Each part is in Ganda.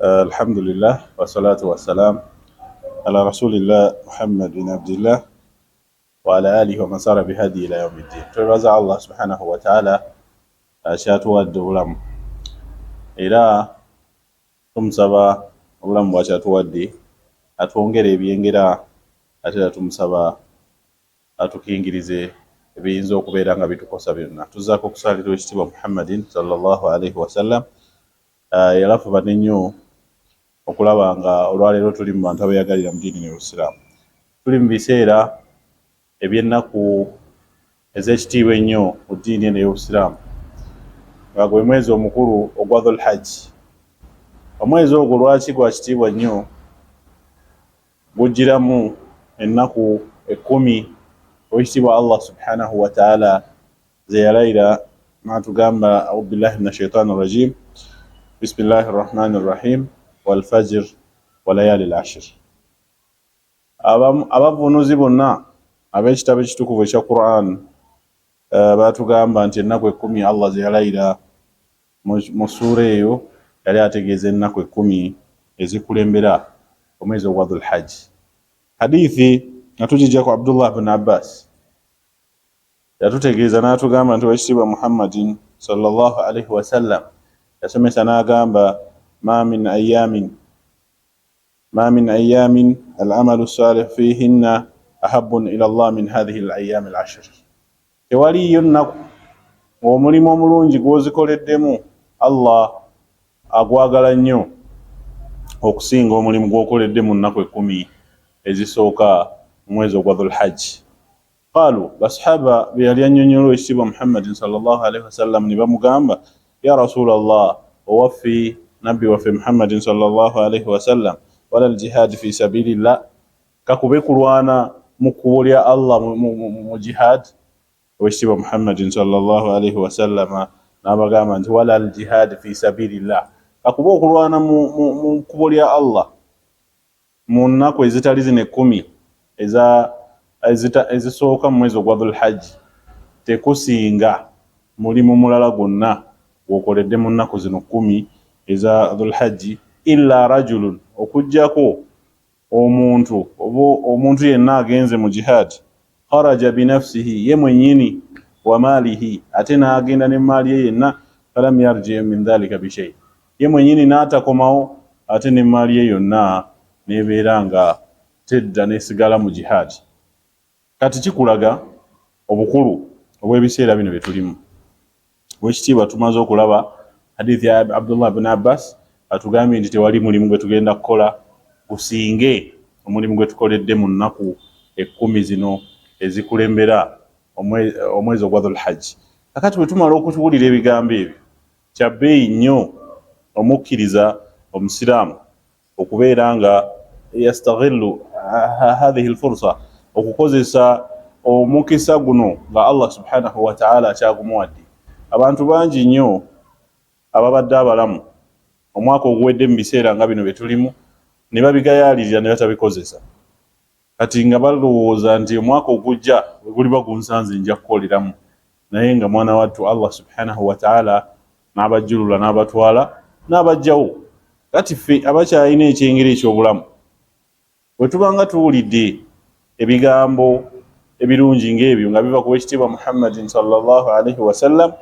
Alhamdulillah wassalatu wassalam ala rasulillah Muhammad bin Abdillah wa ala alihi wa man sara bihadi ila yaumiddin. Twebaza Allah subhanahu wa ta'ala akyatuwadde obulamu, era tumusaba obulamu bwakyatuwadde atwongere ebyengera, ate era tumusaba atukingirize ebiyinza okubeera nga bitukosa byonna. Tuzzaako okusaalira ekitiibwa Muhammadin sallallahu alaihi wasallam. Yalafubana ennyo okulaba nga olwaleero tuli mu bantu abeyagalira mu ddiini y'Obusiraamu. Tuli mu biseera eby'ennaku ez'ekitiibwa ennyo mu ddiini eno ey'Obusiraamu, nga gwe mwezi omukulu ogwa Dhul-Hajj. Omwezi ogwo lwaki gwa kitiibwa nnyo? Gujjiramu ennaku 10 Oweekitiibwa Allah subhanahu wa ta'ala ze yalayira n'atugamba, a'udhu billahi minash shaitani rajim, bismillahi rrahmani rrahim, wal fajr wa layali al-ashr. Abavunuzi bonna ab'ekitabo ekitukuvu ekya Quran batugamba nti ennaku 10 Allah ze yalayira mu ssuura eyo yali ategeeza ennaku 10 ezikulembera omwezi ogwa Dhul-Hajj. Hadithi nga tugijja ku Abdullah bin Abbas yatutegeeza n'atugamba nti Oweekitiibwa Muhammadin sallallahu alaihi wasallam yasomesa n'agamba, ma min ayamin ma min ayamin al-amalu salih fihinna ahabbun ila Allah min hadhihi al-ayyam al-ashr. Tewaliyo nnaku ng'omulimu omulungi gw'ozikoleddemu Allah agwagala nnyo okusinga omulimu gw'okoledde mu nnaku 10 ezisooka mu mwezi ogwa Dhul-Hajj. Qalu, basahaba be yali annyonnyola Oweekitiibwa Muhammadin sallallahu alaihi wasallam ne bamugamba, ya Rasulallah, owaffe nabbi waffe Muhammadin sallallahu alaihi wasallam, wala al-jihad fi sabilillah, kakube kulwana mu kkubo lya Allah mu jihad? Oweekitiibwa Muhammadin sallallahu alaihi wasallam n'abagamba nti wala al-jihad fi sabilillah, kakube okulwana mu kkubo lya Allah mu nnaku ezitali zino 10 ezisooka mu mwezi ogwa Dhul-Hajj tekusinga mulimu mulala gwonna gw'okoledde mu nnaku zino 10 eza Dhul-Hajj, illa rajulun, okuggyako omuntu oba omuntu yenna agenze mu jihad, kharaja binafsihi, ye mwennyini, wa maalihi, ate n'agenda n'emmaali ye yenna, falam yarji min dhalika bishai, ye mwennyini n'atakomawo ate n'emmaali ye yonna n'ebeera nga tedda n'esigala mu jihad. Kati kikulaga obukulu obw'ebiseera bino bye tulimu. Oweekitiibwa, tumaze okulaba hadithi ya Abdullah bin Abbas atugambye nti tewali mulimu gwe tugenda kukola gusinge omulimu gwe tukoledde mu nnaku 10 zino ezikulembera omwezi ogwa Dhul-Hajj. Kakati bwe tumala okutuwulira ebigambo ebyo, kya bbeeyi nnyo omukkiriza omusiraamu okubeera nga yastaghillu hadhihi al-fursa, okukozesa omukisa guno nga Allah subhanahu wa ta'ala akyagumuwadde. Abantu bangi nnyo ababadde abalamu omwaka oguwedde mu biseera nga bino bye tulimu ne babigayaalirira ne batabikozesa. Kati nga balowooza nti omwaka ogujja bwe guliba gunsanze nja kukoleramu, naye nga mwana wattu Allah subhanahu wa ta'ala n'abajjulula n'abatwala n'abajjawo. Kati ffe abakyalina ekyengera eky'obulamu, bwe tubanga tuwulidde ebigambo ebirungi ng'ebyo nga biva ku Weekitiibwa Muhammadin sallallahu alaihi wasallam,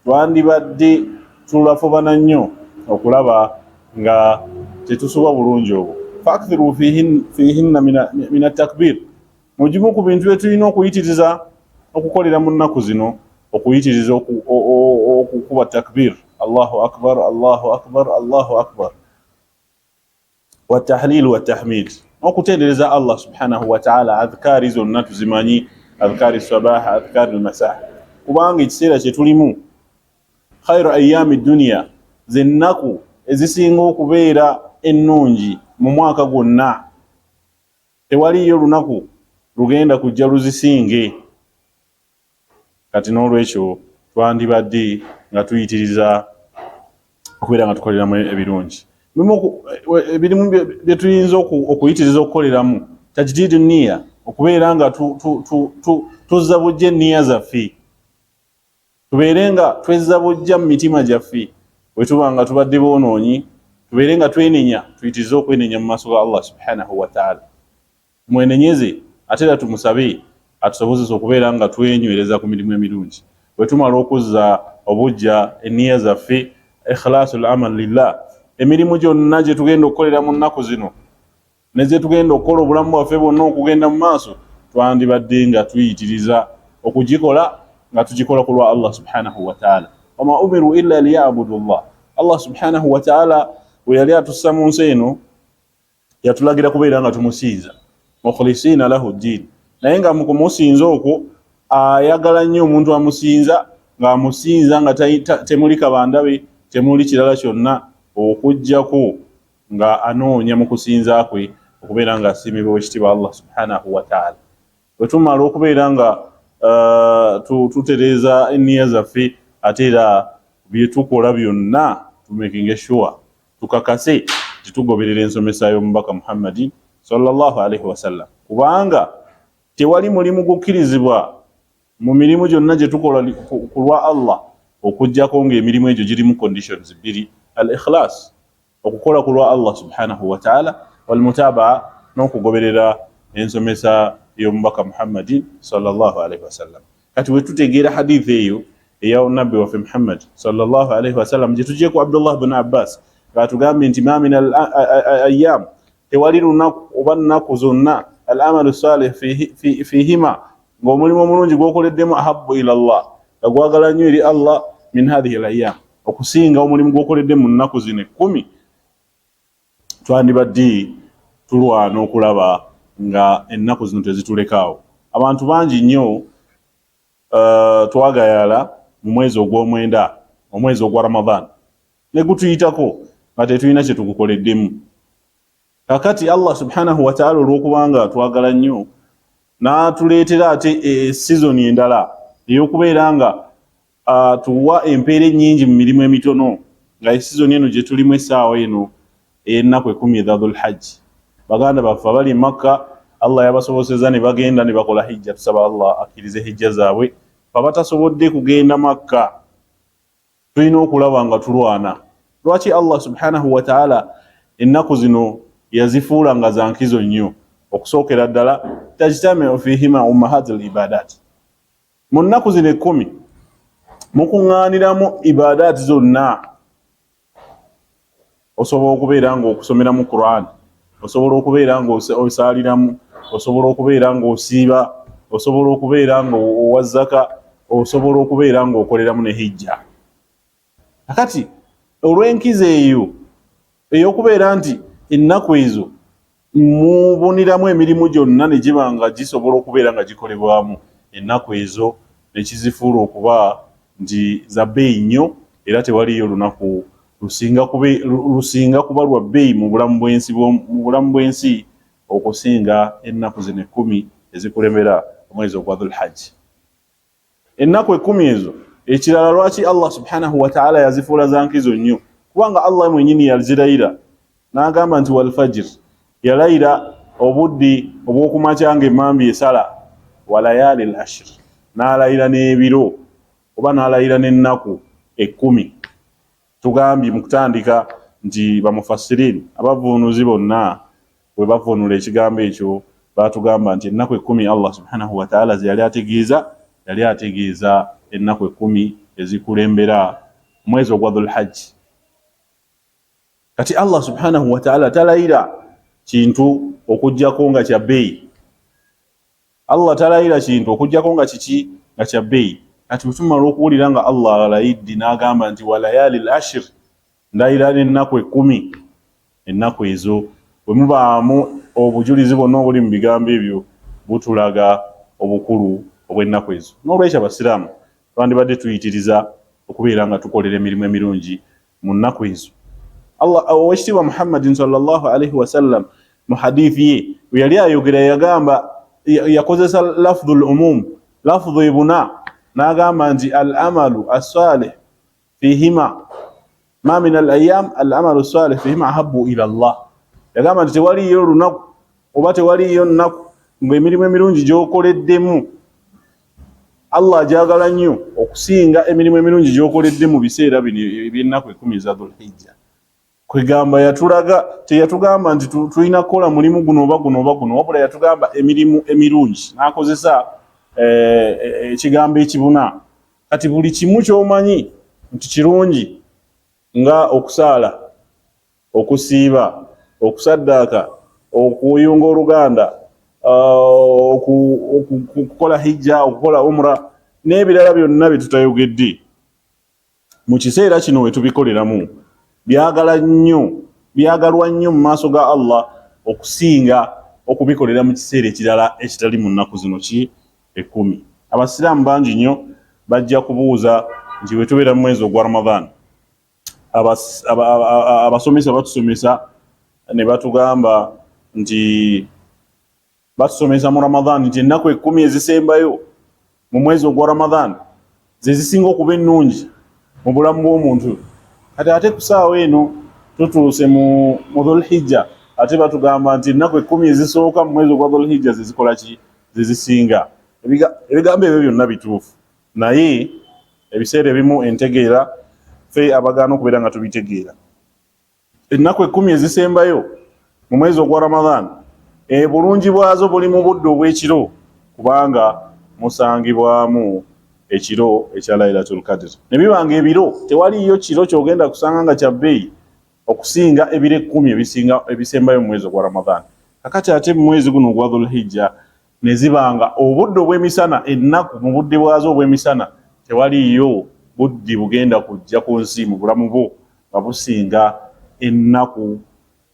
twandibadde tulafubana nnyo okulaba nga tetusubwa bulungi obwo. Fakthiru fihinna min at-takbir, mu gimu ku bintu bye tulina okuyitiriza okukolera mu nnaku zino, okuyitiriza okukuba takbir, Allahu akbar, Allahu akbar, Allahu akbar, wa tahlil wa tahmid, okutendereza Allah subhanahu wa ta'ala. Adhkari zonna tuzimanyi, adhkari sabah, adhkari almasah, kubanga ekiseera kye tulimu khairu ayyami dunya, zennaku ezisinga okubeera ennungi mu mwaka gwonna, tewaliyo lunaku lugenda kujja luzisinge. Kati n'olwekyo twandibadde nga tuyitiriza okubeera nga tukoleramu ebirungi. Ebirimu bye tuyinza okuyitiriza okukoleramu, tajdidu nniya, okubeera nga tuzza bujja enniya zaffe, tubeere nga twezza bujja mu mitima gyaffe. Bwe tuba nga tubadde boonoonyi, Tubeere nga twenenya, tuyitirize okwenenya mu maaso ga Allah subhanahu wataala, tumwenenyeze ate era tumusabe atusobozese okubeera nga twenywereza ku mirimu emirungi. Bwe tumala okuzza obujja enniya zaffe, ikhlasu l amal lillah, emirimu gyonna gye tugenda okukolera mu nnaku zino ne ze tugenda okukola obulamu bwaffe bwonna okugenda mu maaso, twandibadde nga tuyitiriza okugikola nga tugikola ku lwa Allah subhanahu wataala. Wama umiru illa liyabudu llah. Allah subhanahu wataala bwe yali atussa mu nsi eno, yatulagira kubeera nga tumusinza mukhlisina lahu ddiin, naye nga mu kumusinza okwo ayagala nnyo omuntu amusinza ng'amusinza nga temuli kabandabe, temuli kirala kyonna okuggyako nga anoonya mu kusinza kwe okubeera nga asiimibwa owekitiibwa Allah subhanahu wataala. Bwe tumala okubeera nga tutereeza enniya zaffe, ate era bye tukola byonna tumakinge sure, tukakase nti tugoberera ensomesa y'omubaka Muhammadi sallallahu alaihi wasallam, kubanga tewali mulimu gukkirizibwa mu mirimu gyonna gye tukola ku lwa Allah okuggyako ng'emirimu egyo girimu conditions bbiri: al ikhlas, okukola ku lwa Allah subhanahu wataala, walmutabaa, n'okugoberera ensomesa y'omubaka Muhammadi sallallahu alaihi wasallam. Kati bwe tutegeera hadithi eyo eya nabbi waffe Muhammad sallallahu alaihi wasallam gye tujje ku Abdullah bin Abbas ng'atugambye nti ma min al ayam, tewali lunaku oba nnaku zonna, al amalu salih fihima, ng'omulimu omulungi gwokoleddemu, ahabu ila llah, nga gwagala nnyo eri Allah, min hathihi al ayam, okusinga omulimu gwokoledde mu nnaku zino 10. Twandibadde tulwana okulaba nga ennaku zino tezitulekaawo. Abantu bangi nnyo twagayala mu mwezi ogw'omwenda, omwezi ogwa Ramadan, ne gutuyitako nga tetulina kye tugukoleddemu. Kakati Allah subhanahu wataala, olw'okubanga twagala nnyo, n'atuleetera ate sizoni endala ey'okubeera nga tuwa empeera ennyingi mu mirimu emitono, nga esizoni eno gye tulimu essaawa eno ey'ennaku 10 eza Dhulhajji. Baganda baffe abali e Makka, Allah yabasoboseza ne bagenda ne bakola hijja. Tusaba Allah akkirize hijja zaabwe. Abatasobodde kugenda Makka, tulina okulaba nga tulwana. Lwaki Allah subhanahu wataala ennaku zino yazifuula nga za nkizo nnyo? Okusookera ddala, tajtamiu fihima ummahat l ibadat. Mu nnaku zino 10 mukuŋŋaaniramu ibadat zonna. Osobola okubeera ng'okusomeramu Quran, osobola okubeera ng'osaaliramu, osobola okubeera ng'osiiba, osobola okubeera ng'owa zaka, osobola okubeera ng'okoleramu ne hijja. Kakati olw'enkizo eyo ey'okubeera nti ennaku ezo mubuniramu emirimu gyonna ne giba nga gisobola okubeera nga gikolebwamu ennaku ezo, ne kizifuula okuba nti za bbeeyi nnyo, era tewaliyo lunaku lusinga kuba lwa bbeeyi mu bulamu bw'ensi okusinga ennaku zino 10 ezikulembera omwezi ogwa Dhulhajji, ennaku 10 ezo. Ekirala, lwaki Allah subhanahu wataala yazifuula za nkizo nnyo? Kubanga Allah mwenyini yazirayira n'agamba nti walfajir, yalayira obudde obw'okumakya nga emmambi esala, walayali l ashir, n'alayira n'ebiro oba n'alayira n'ennaku 10. Tugambye mu kutandika nti bamufassirin, abavuunuzi bonna, bwe bavuunula ekigambo ekyo, batugamba nti ennaku 10 Allah subhanahu wataala ze yali ategeeza, yali ategeeza ennaku 10 ezikulembera omwezi ogwa Dhulhajji. Kati Allah subhanahu wataala talayira kintu okuggyako nga kya bbeeyi. Allah talayira kintu okuggyako nga kiki? Nga kya bbeeyi. Kati bwe tumala okuwulira nga Allah alayidde n'agamba nti walayali l ashir, ndayira n'ennaku 10, ennaku ezo bwe mubaamu obujulizi bwonna obuli mu bigambo ebyo butulaga obukulu obw'ennaku ezo. N'olwekyo abasiraamu twandibadde tuyitiriza okubeera nga tukolera emirimu emirungi mu nnaku ezo. Allah, owekitiibwa Muhammadin sallallahu alaihi wasallam, mu hadithi ye bwe yali ayogera, yagamba, yakozesa lafdhu l umum, lafdhu ebuna, n'agamba nti al amalu assalih fihima, ma min al ayam al amalu salih fihima ahabu ila llah. Yagamba nti tewaliyo lunaku oba tewaliyo nnaku ng'emirimu emirungi gy'okoleddemu Allah agyagala nnyo okusinga emirimu emirungi gy'okoledde mu biseera bino eby'ennaku 10 eza Dhulhijja. Kwegamba yatulaga, teyatugamba nti tulina kukola mulimu guno oba guno oba guno, wabula yatugamba emirimu emirungi n'akozesa eh, eh, ekigambo ekibuna. Kati buli kimu ky'omanyi nti kirungi nga okusaala, okusiiba, okusaddaaka, okuyunga oluganda, okukola hijja, okukola umra n'ebirala byonna bye tutayogedde mu kiseera kino we tubikoleramu, byagala nnyo, byagalwa nnyo mu maaso ga Allah okusinga okubikolera mu kiseera ekirala ekitali mu nnaku zino ki 10. Abasiraamu bangi nnyo bajja kubuuza nti bwe tubeera mu mwezi ogwa Ramadhan, abasomesa batusomesa ne batugamba nti batusomesa mu Ramadhan nti ennaku 10 ezisembayo mu mwezi ogwa Ramadhan ze zisinga okuba ennungi mu bulamu bw'omuntu. Kati ate ku saawa eno tutuuse mu Dhulhijja, ate batugamba nti ennaku 10 ezisooka mu mwezi ogwa Dhulhijja ze zikola ki? Ze zisinga. Ebigambo ebyo byonna bituufu, naye ebiseera ebimu entegeera ffe abagaana okubeera nga tubitegeera. Ennaku 10 ezisembayo mu mwezi ogwa Ramadhan, obulungi bwazo buli mu budde obw'ekiro, kubanga musangibwamu ekiro ekya Lailatul Qadr. Ne biba nga ebiro, tewaliiyo kiro ky'ogenda kusanga nga kya bbeeyi okusinga ebiro 10 ebisembayo mu mwezi ogwa Ramadhan. Kakati ate mu mwezi guno ogwa Dhulhijja ne ziba nga obudde obw'emisana, ennaku mu budde bwazo obw'emisana, tewaliiyo budde bugenda kujja ku nsi mu bulamu bwo nga businga ennaku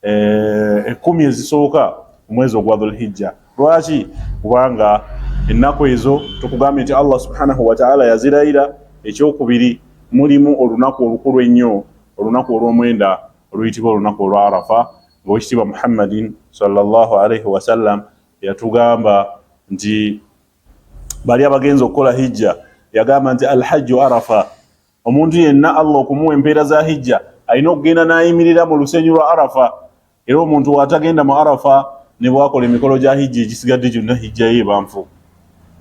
10 ezisooka mu mwezi ogwa Dhulhijja. Lwaki? Kubanga ennaku ezo tukugambye nti Allah subhanahu wa ta'ala yazirayira. Ekyokubiri, mulimu olunaku olukulu ennyo, olunaku olw'omwenda oluyitibwa olunaku olwa Arafa, ng'Owekitiibwa Muhammadin sallallahu alaihi wasallam yatugamba nti bali abagenza okukola hijja, yagamba nti alhajju Arafa. Omuntu yenna Allah okumuwa empeera za hijja alina okugenda n'ayimirira mu lusenyu lwa Arafa. Era omuntu w'atagenda mu Arafa, ne bwakola emikolo gya hijja egisigadde gyonna, hijja ye eba nfu.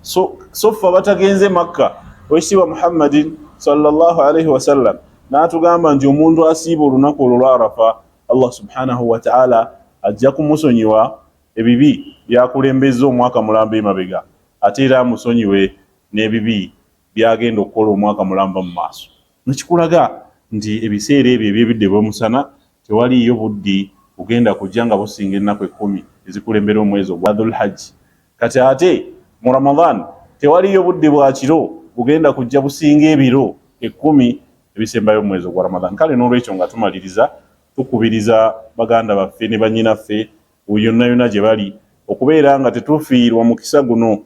So ffe abatagenze Makka, Owekitiibwa Muhammadin sallallahu alaihi wasallam n'atugamba nti omuntu asiiba olunaku olwo lwa Arafa, Allah subhanahu wa ta'ala ajja kumusonyiwa ebibi byakulembezza omwaka mulamba emabega, ate era amusonyiwe n'ebibi byagenda okukola omwaka mulamba mu maaso. Nekikulaga nti ebiseera ebyo eby'ebidde bw'omusana tewaliiyo buddi bugenda kujja nga businga ennaku 10 ezikulembera omwezi ogwa Dhulhajji. Kati ate mu Ramadhan tewaliiyo budde bwa kiro bugenda kujja businga ebiro 10 ebisembayo mu mwezi ogwa Ramadhan. Kale n'olwekyo nga tumaliriza, tukubiriza baganda baffe ne bannyinaffe yonna yonna gye bali okubeera nga tetufiirwa mukisa guno.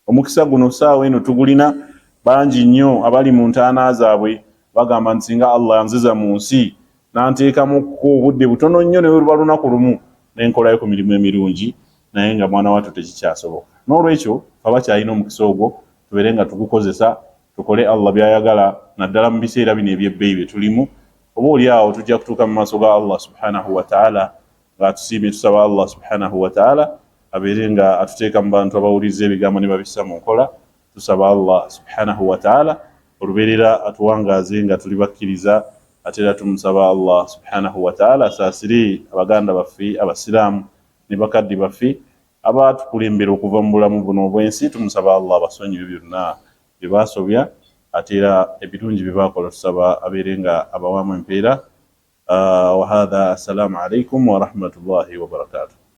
Omukisa guno ssaawa eno tugulina. Bangi nnyo abali mu ntaana zaabwe bagamba nti singa Allah yanziza mu nsi n'anteekamukko obudde butono nnyo, ne luba lunaku lumu, ne nkolayo ku mirimu emirungi, naye nga mwana wattu tekikyasoboka. N'olwekyo fe abakyalina omukisa ogwo tubeere nga tugukozesa, tukole Allah by'ayagala, naddala mu biseera bino eby'ebbeeyi bye tulimu. Oba oli awo tujja kutuuka mu maaso ga Allah subhanahu wa ta'ala ng'atusiimye. Tusaba Allah subhanahu wa ta'ala abeere nga atuteeka mu bantu abawuliriza ebigambo ne babissa mu nkola. Tusaba Allah subhanahu wa ta'ala olubeerera atuwangaaze nga tuli bakkiriza. Ate era tumusaba Allah subhanahu wa ta'ala asaasire abaganda baffe abasiraamu ne bakadde baffe abaatukulembera okuva mu bulamu buno obw'ensi. Tumusaba Allah abasonyiwe byonna bye baasobya, ate era ebirungi bye baakola tusaba abeere nga abawaamu empeera. Wahadha, assalamu alaikum warahmatullahi wabarakatuh.